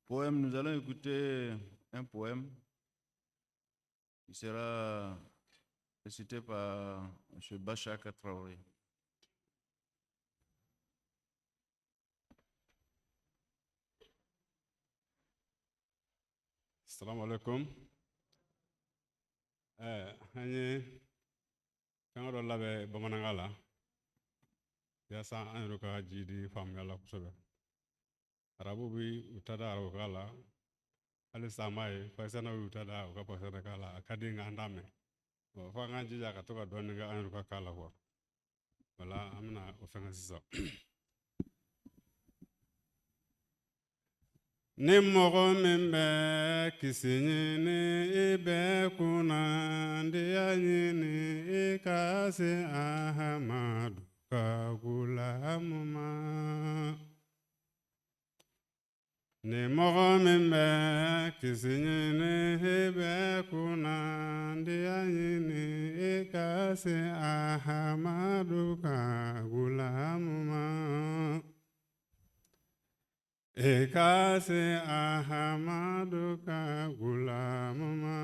Poème, nous allons écouter un poème qui sera récité par M. Bachaka Traoré. Assalamu alaikum. An ye fɛn dɔ labɛn bamanankan la yaasa an yɛrɛ ka jidi faamuya la kosɛbɛ. Arabu bi u ta da arabukan la, halisa an b'a ye pakisitanaw y'u ta da u ka pakisitanakan la. A ka di nka an t'a mɛn. Bon, fo an k'an jija ka to ka dɔɔnin kɛ an yɛrɛ ka kan la quoi. Wala an bɛna o fɛngɛ sisan. Ni mɔgɔ min bɛ kisi ɲini, i bɛ kunnandiya ɲini, i ka se Ahamadu ka gulamu ma. Ni mɔgɔ min bɛ kisi ɲini, i bɛ kunnandiya ɲini, i ka se Ahamadu ka gulamu ma. I ka se Ahamadu ka gulamu ma.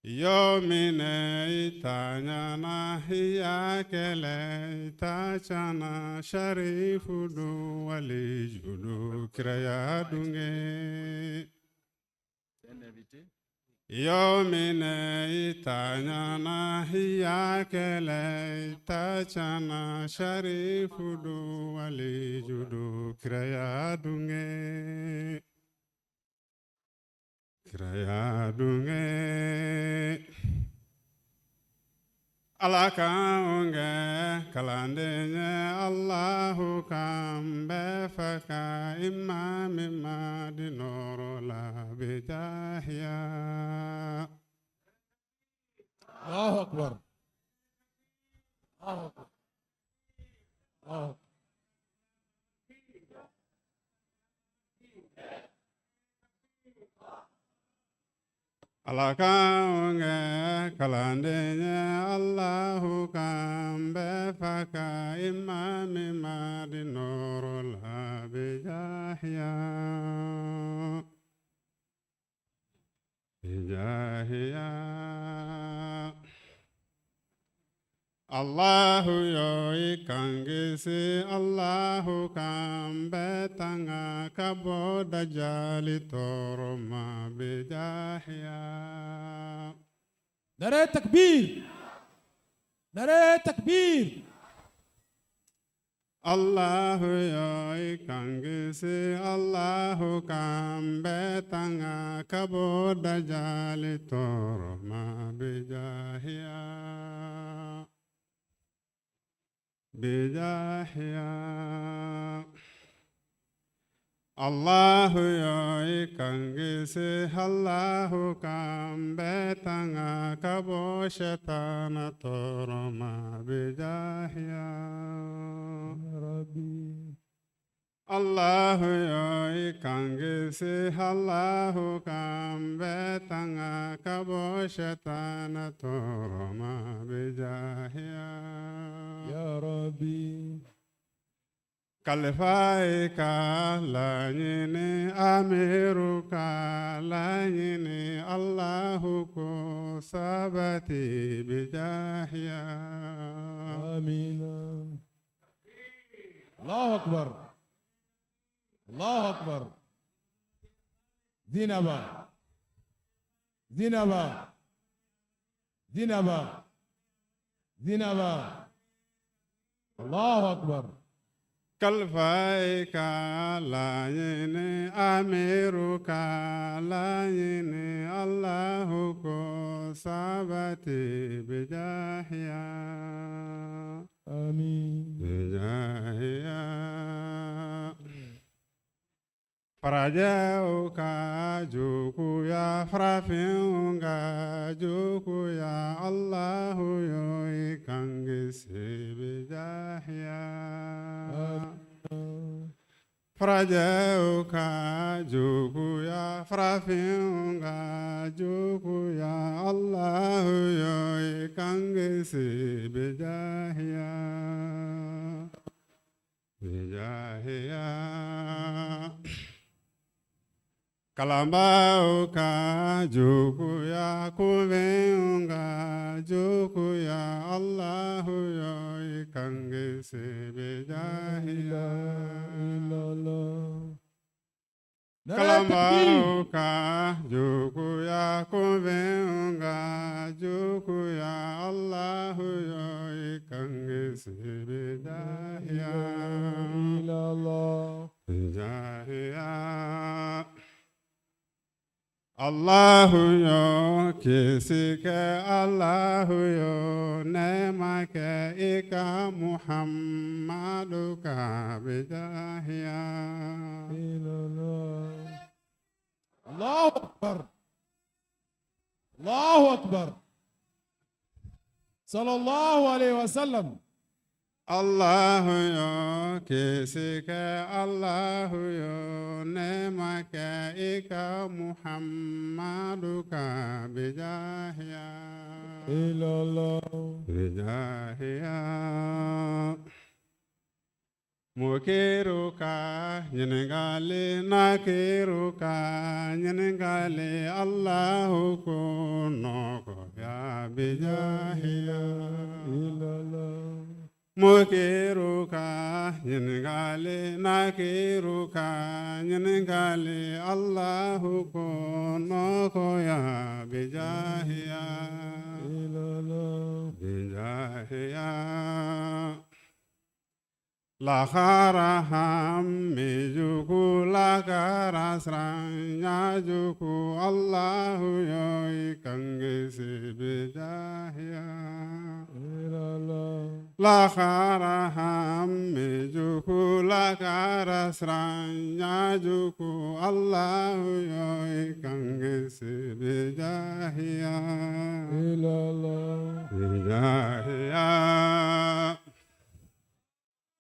Yo minɛ i ta ɲana, i y'a kɛlɛ i ta cana, sarifu don waliju don kiraya dunge. C'est un invité. Yo minɛ i ta ɲana, i y'a kɛlɛ i ta cana, sarifu don waliju don kiraya dunge. Kiraya dunge. Ala k'anw kɛ kalanden ye, Alahu k'an bɛɛ fɛ ka imami Mahdi nɔrɔ la bijahiya. الله أكبر، الله أكبر، الله أكبر. Ala k'anw kɛ kalanden ye, Alahu k'an bɛɛ fɛ ka imami Mahdi nɔrɔ la bijahiya. Bijahiya. Allahu yo i kan kisi, Allahu k'an bɛɛ tanga ka bɔ dajali tɔɔrɔ ma bijahiya. نعرة تكبير، نعرة تكبير. Allahu yo i kan kisi, Allahu k'an bɛɛ tanga ka bɔ dajali tɔɔrɔ ma bijahiya. Bijahiya. Allahu yo i kan kisi, Allahu k'an bɛɛ tanga ka bɔ shetana tɔɔrɔ ma bijahiya. يا ربي. Allahu yo i kan kisi, Allahu k'an bɛɛ tanga ka bɔ shetana tɔɔrɔ ma bijahiya. يا ربي. Kalifa i ka laɲini, amiru ka laɲini, Allahu ko sabati bijahiya. آمين. الله أكبر، الله أكبر. زينبا، زينبا، زينبا، زينبا. الله أكبر. Kalifa i ka laɲini, amiru ka laɲini, Allahu ko sabati bijahiya. آمين. Bijahiya. Farajɛw ka juguya, farafinw ka juguya, Allahu yo i kan kisi bijahiya. Farajɛw ka juguya, farafinw ka juguya, Allahu yo i kan kisi bijahiya. Bijahiya. Kalanbaaw ka juguya kunbɛn ka juguya Allahu yo i kan kisi bijahiya. Illallah. Nara Kalanbaaw ka juguya kunbɛn ka juguya Allahu yo i kan kisi bijahiya. Illallah. Bijahiya. Allahu yo kisi kɛ, Allahu yo nɛɛma kɛ i ka Muhammadu ka bijahiya. Illallah. الله أكبر، الله أكبر، صلى الله عليه وسلم. Allahu yo kisi kɛ, Allahu yo nɛɛma kɛ i ka Muhammadu ka bijahiya. Illallah. Bijahiya. Mukiru ka ɲininkali, nakiru ka ɲininkali, Allahu ko nɔgɔya bijahiya. Illallah. Mukiru ka ɲininkali, nakiru ka ɲininkali, Allahu ko nɔgɔya bijahiya. Illallah. Bijahiya. Lahara hami jugu, lahara siran jugu, Allahu yo i kan kisi bijahiya. Illallah. Lahara hami jugu, lahara siran jugu, Allahu yo i kan kisi bijahiya. Illallah. Bijahiya.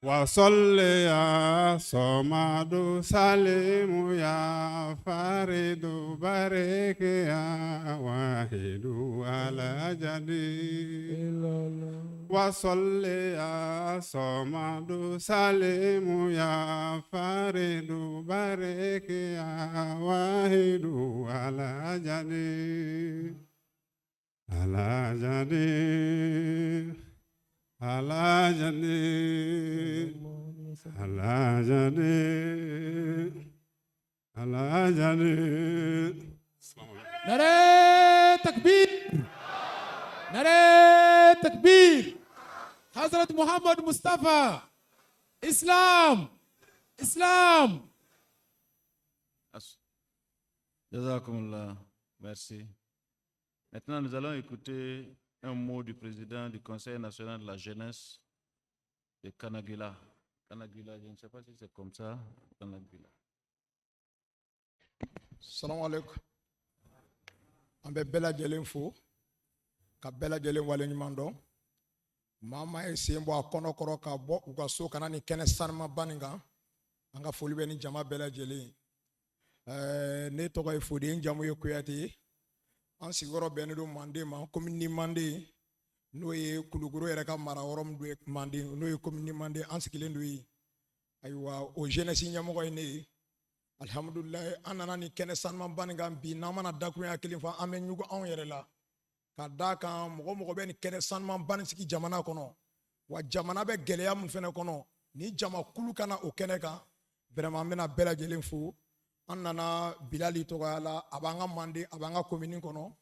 وصل يا صمد، سلم يا فريد، بارك يا واحد على جدي. Illallah. وصل يا صمد، سلم يا فريد، بارك يا واحد على جدي، على جدي، على جدي، على جدي، على جدي. نعرة تكبير، نعرة تكبير، حضرة محمد مصطفى، إسلام، إسلام. جزاكم الله. Merci. Maintenant, nous allons écouter un mot du président du Conseil national de la jeunesse de Kanagula. Kanagula, je ne sais pas si c'est comme ça. Kanagula. Salamu alaikum. An bɛ bɛɛ lajɛlen fo ka bɛɛ lajɛlen waleɲuman dɔn. Maa maa ye sen bɔ a kɔnɔ kɔrɔ ka bɔ u ka so ka na nin kɛnɛ sanumaba nin kan, an ka foli bɛ ni jama bɛɛ lajɛlen ye. Ne tɔgɔ ye Fode, n jamu ye Kuyate ye. An sigiyɔrɔ bɛnnen don Manden ma, commune Manden, n'o ye Kulukoro yɛrɛ ka mara yɔrɔ min don ye Manden, n'o ye commune Manden, an sigilen don yen. Ayiwa, o jeunesse ɲɛmɔgɔ ye ne ye. Alihamudulilayi, an nana nin kɛnɛ sanumanba nin kan bi. N'an mana dakurunya kelen fɔ, an bɛ ɲugu anw yɛrɛ la ka d'a kan mɔgɔ mɔgɔ bɛ nin kɛnɛ sanumanba nin sigi jamana kɔnɔ, wa jamana bɛ gɛlɛya min fɛnɛ kɔnɔ, ni jamakulu ka na o kɛnɛ kan, vraiment, an bɛna bɛɛ lajɛlen fo. An nana Bilali tɔgɔya la. A b'an ka Manden, a b'an ka commune kɔnɔ.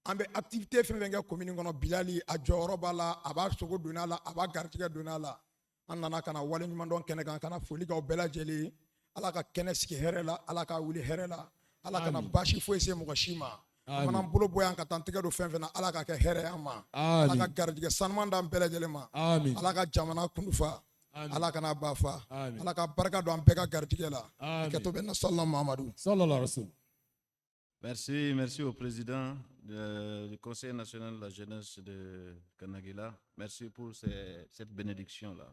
An bɛ activité fɛn fɛn kɛ commune kɔnɔ, Bilali a jɔyɔrɔ b'a la, a b'a sogo donna a la, a b'a garijɛgɛ donna a la. An nana ka na waleɲumandɔn kɛnɛ kan, ka na foli k'aw bɛɛ lajɛlen ye. Ala ka kɛnɛ sigi hɛrɛ la, Ala ka wuli hɛrɛ la, Ala kana baasi foyi se mɔgɔ si ma. An mana bolo bɔ yan ka taa n tɛgɛ don fɛn fɛn na, Ala ka kɛ hɛrɛ ye an ma. Ala ka garijɛgɛ sanuman d'an bɛɛ lajɛlen ma. Ala ka jamana kunfa, Ala kana ba fa. Ala ka barika don an bɛɛ ka garijɛgɛ la. Kɛto bɛ na sɔlɔ Mamadu. صلى الله عليه وسلم. Merci, merci au président du Conseil national de la jeunesse de Kanagila. Merci pour cette bénédiction-là.